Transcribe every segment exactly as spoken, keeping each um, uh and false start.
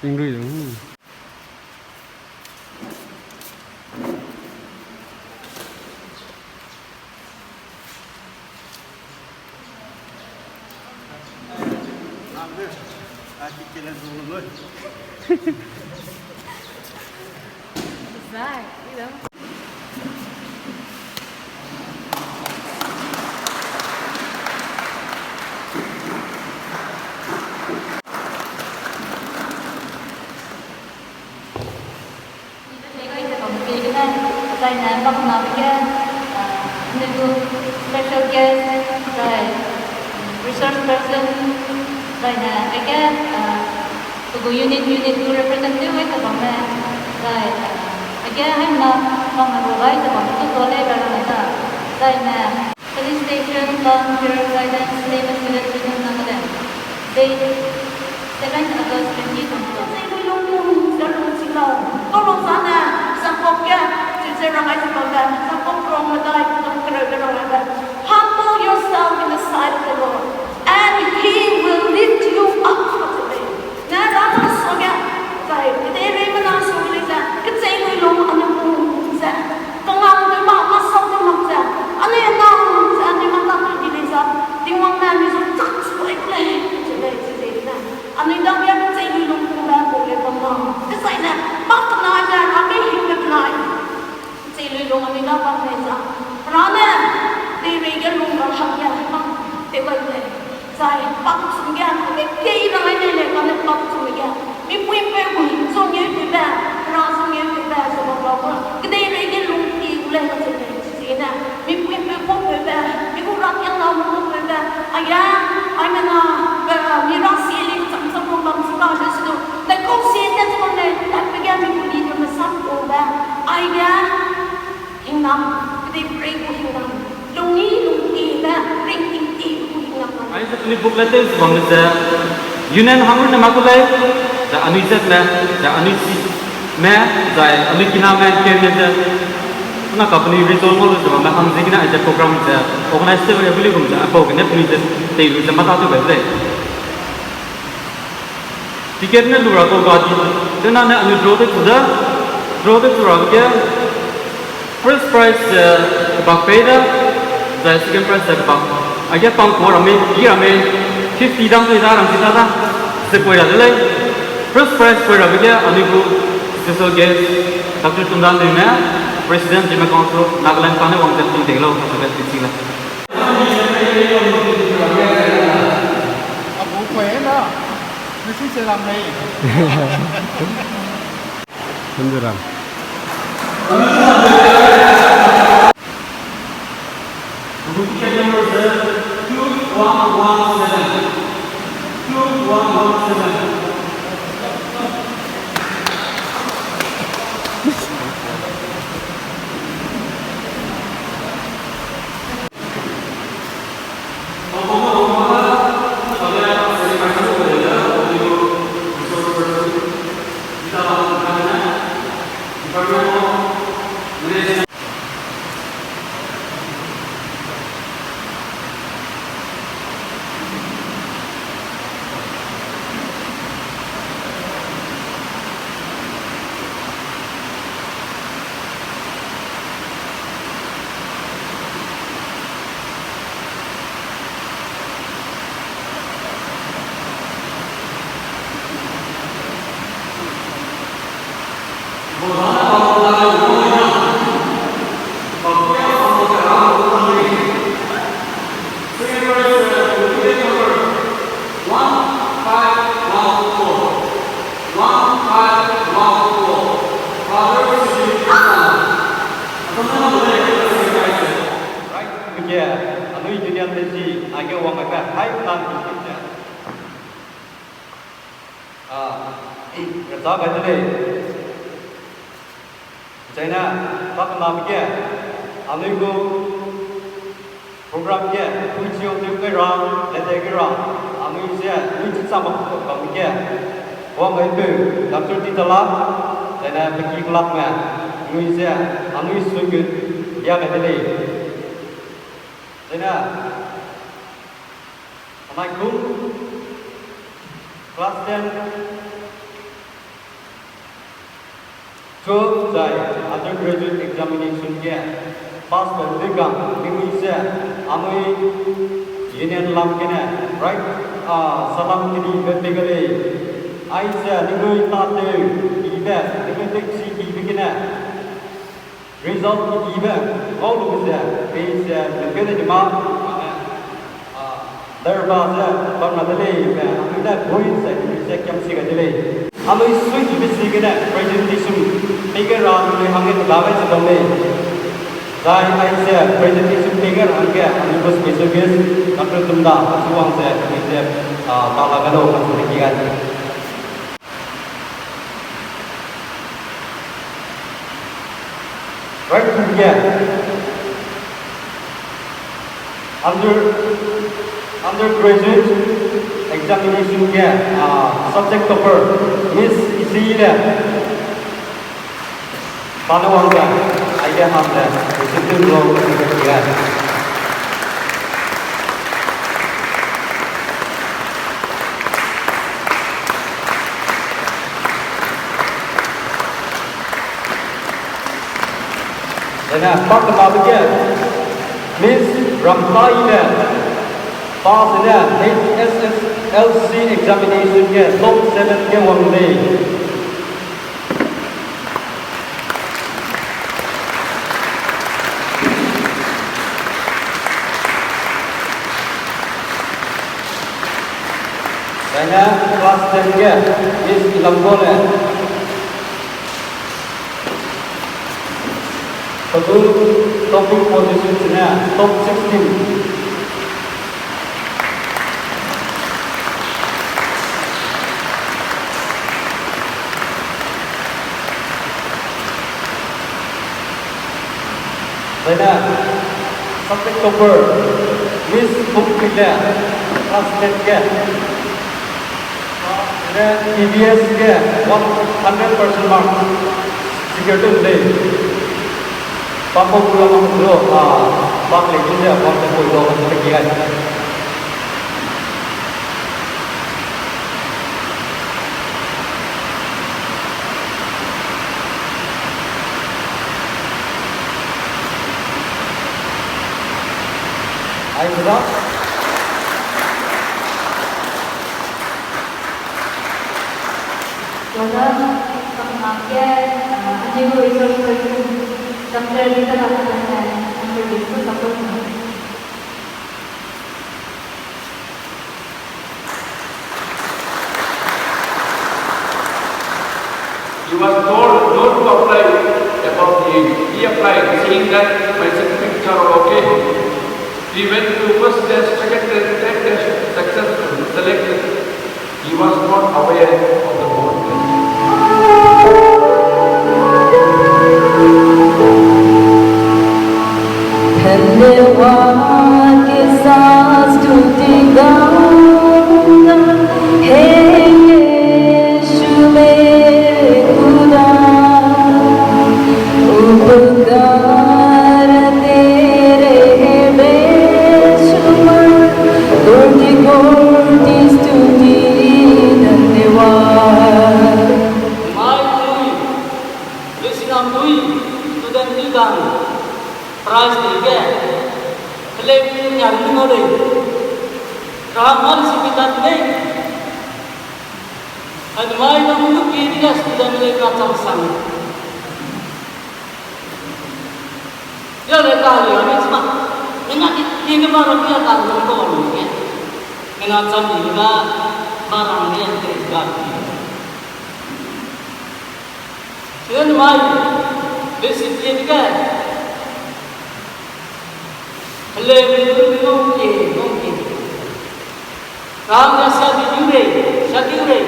Ingrui dong. Zai, you know. Zaine, makna ge, ah, anui gu special guest, zai, resource person, zaine, aige, ah, pe gu unit, unit gu representative ai te bamme, zai, ah, aige haimna, makna gu gai te bamme tu to lei ra rang da, zaine, Felicitation, Volunteer Guidance, State Student Union Nagaland. Date, seventh August twenty twenty-two. Zai lui lung pung ze lung chi lau. Kau lung zane, Jacob ge, chize rang ai ze bambe, Jacob rong medai, dum kereu ge rang aibe. Humble yourself in the sight of the Lord, and he will lift you up. Ne Hera na suage, zai, kedeireime na suage lei ze, kechei lui lung anui pung ze, kangam tew mak, masau tew mak ze, anui nang ze, anui mâ tak di lei ze, Tingwang ne anui zu chak sui lei, ze lei, ze lei ne. Anui dage kechei lui lung pung be, pung le bam lau. Dezaine, mak na ze, rame hing be nai. Kechei lui lung anui da bam lei za. Hera ne, deirei ge lung ra hangge, mak tew gai lei. Zai, pakchum ge, mi tei rang ai lei lei, kane pakchum ge. Mipui mpeu gu, zung ngeu tew be, Hera zung ngeu tew be, ze bam lau ga. Kedeirei ge lung ti gu lei, ze lei, chigene. Mipui mpeu pau peu be, mi gu rakiangna gu pau peu be. Aige, aimena, be, mi ra sie li cham cham gu bam si ba, ze si du. Dai kau sie tat ze bam lei, tat pe ge mi gu leader me sam gu be. Aige, Hingnam, kedeiperei gu hingnam, lungni lungtibe, ringting ti gu hingnam. Aize penui book le tew ze bam ze, union hang ne mak ku lei, ze anui zet me, ze anui si me, zai anui kiname keu ne ze, na ka penui result ngau lu ze bamme hang ziegene aize program ze organize tew be beli gum ze, apau gene penui ze tei lu ze mata tew be lei. Ticket ne lu ra kau ga di, tena ne anui draw tew chu da, draw tew chu ra ge, first prize, eh, kebak pei da, zai second prize, eh, kebak. Aige pang kua ramme, i ramme, fifty dang tui da, ram si da da, ze koi ra de lei. First prize koi ra ge, anui gu special guest, Doctor Tundan Leu ne, President Zeme Council, Nagaland pa ne wang zet tung de lau, ka se bet ti la. A bu koi na, mesi se lam lei. Tunduram. Right, ge, anui union de ji, age wang ge, hai plan ki. Ah, reza gai de lei. China, pa kena ge, anui gu program ge, pui chiu tew kai ra, le de kai ra, anui ze, anui chi cham bam ge, wang gai peu, Doctor Titala, china peki kelak me, anui ze, anui sui gut, ya gai de lei. China, Anai kum class ten Zai undergraduate examination ge pass tew dui ga, ningnui ze anui union lam gene, right, ah, salam kedibe pei ga lei. Aize ningnui tatew dibe, ningnui tewchi dibe gene result kedibe ngau lu ze, pei ze mengkeu ne di ma, ane, ah, derba ze bam ra de lei, be anui ne point ze ningnui ze kiam si gai de lei. Anui sui dibe ziegene presentation pei ge ra ningnui hangge tela gai ze bam lei. Zai aize presentation pei ge ra hangge anui gu special guest Doctor Tumda achu wang ze ningnui ze, ah, tala gai lau, achu ne ki gai. Right to get under, undergraduate examination ge, ah, subject topper Miss Isile pa ne wang ze, aige ham ze, receive tew lau, receive tew lau. Zene, pa kena be ge, Miss Ramtaile, pa zene H S S L C examination ge top seven ge wang lei. Zaine class ten ge Miss Ilamgole. Pedu topping position zene top sixteen. Zaine, subject topper, Miss Pumpuile, class ten ge. Zaine, E V S ge one hundred percent mark secure tew de lei. Pampu pula ma zu, ah, bak lei ki ze, wang ze pui dau, wang ze ki gai. Aize da. Dada, samnang ge, ah, anui gu resource person, Doctor Rita Lakpene, introduce tew support. He was told not to apply above the age. He applied, saying that my certificates are okay. He went to first test, second test, third test, successful, selected. He was not aware of the board. धन्यवाद के साथ स्तुति गाऊंगा, हे यीशु मेरे खुदा, उपकार तेरे हैं बेशुमार, कोटि कोटि स्तुति धन्यवाद। Mai lui, Lusinam lui, student leader, prize dege, peleu ngiam ni ngau lei. Kaham hang si pitat lei. Admai nang lu pi dege student lei ka chang sang. Ya le ka le ni sma. Mina ki ki ke ma ro ya ka lu ko ni ke. Mina cham ni ma ma rang ni te ga ki. Siden mai, besi tie dege. Hele mi lu mi nong ki, nong ki. Ram ya sia di yu rei, sia di rei.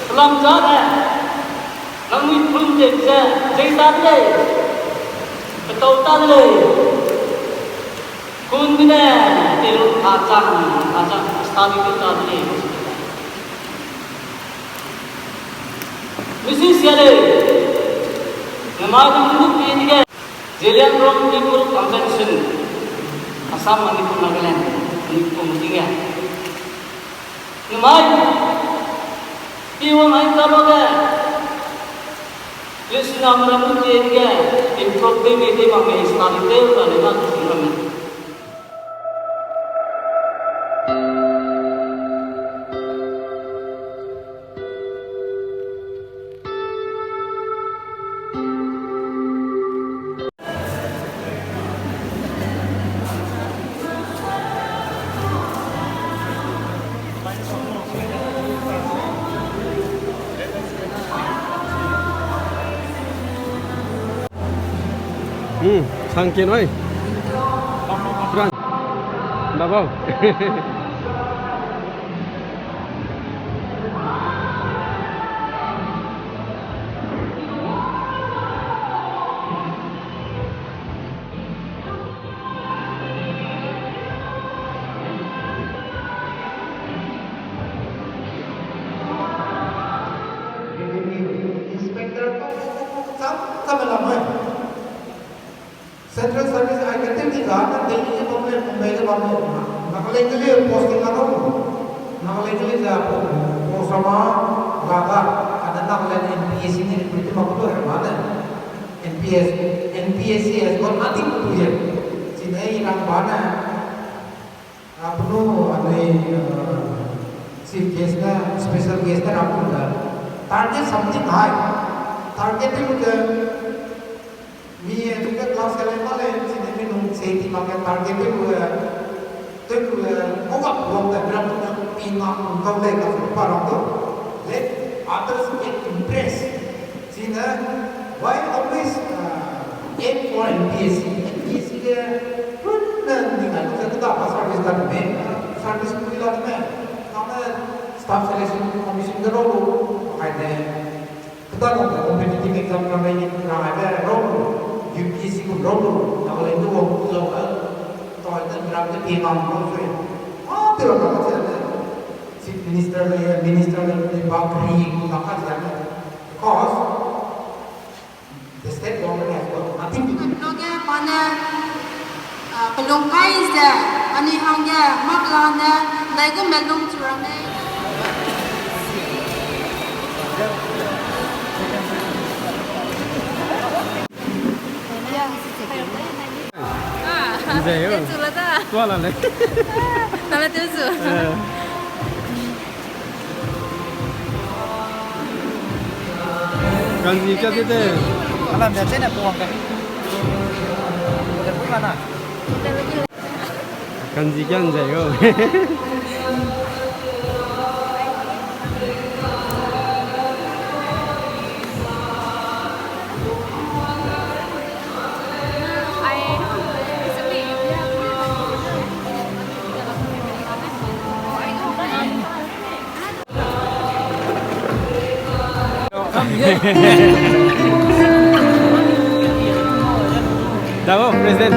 Pelam za ne. Nang mi pun de ze, ze ta de lei. Petau ta de lei. Kun de ne, te lu ta chang, ta chang, study ta de lei. Misi sia lei. Namai nang lu pi dege. Zeliangrong People Convention, Assam, Manipur, Nagaland, Manipur meeting e. Namai, pi wang ai ta lo de. Lucy Lamram ke ge, in talk de me de ma me study de la le na tu me. Hmm, sangkien oi. Rang. Dabau. Inspector ko, ko, ko, ko, sam, sam la mai. Central service ai ka tew di ga, na Delhi ge bam le, Mumbai ge bam le, na. Nagaland ge le posting la dau. Nagaland ge le za, post ma, ga ga, ana Nagaland N P S C ne recruit ma ko du he ma ne. N P S, N P S C has got nothing to do here. Chine i rang ba ne. Apenu anui, uh, chief guest ne, special guest ne rang ba ne. Target something high. Target te lu de, mi educate class ke le ma le, chine mi nung che ti ma ke target te lu de. Te lu de, ko ga wang de, gram tu pi na nung kau le ka su pa rang du. Let others get impressed. Chine, why always, uh, aim for N P S C? N P S C ge, runne ni ngai lu ze, keda pa service la de me, service pui la de me, kane staff selection commission ge rau lu, kai de, keda nang de competitive exam rang ai ni, rang ai de rau lu, U P S C gu rau lu, Nagaland ge wang lu zau ge, tau ai de, gram de pi nang lu sui. Ah, te rau na ka ze de, Chief Minister le, Minister le, le ba kri, ba ka ze de. Because the state government has got nothing to do. Lo ge pa ne, ah, pelung kai ze, anui hangge, mak la ne, dai gu melung chu ra ne. Ah, nze yo. Tew chu la da. Tua la le. Na la tew chu. Eh. Kanzi kia de de. Alam de zene puang kai. De pui mana. Kanzi kia nze yo. Dabo, President.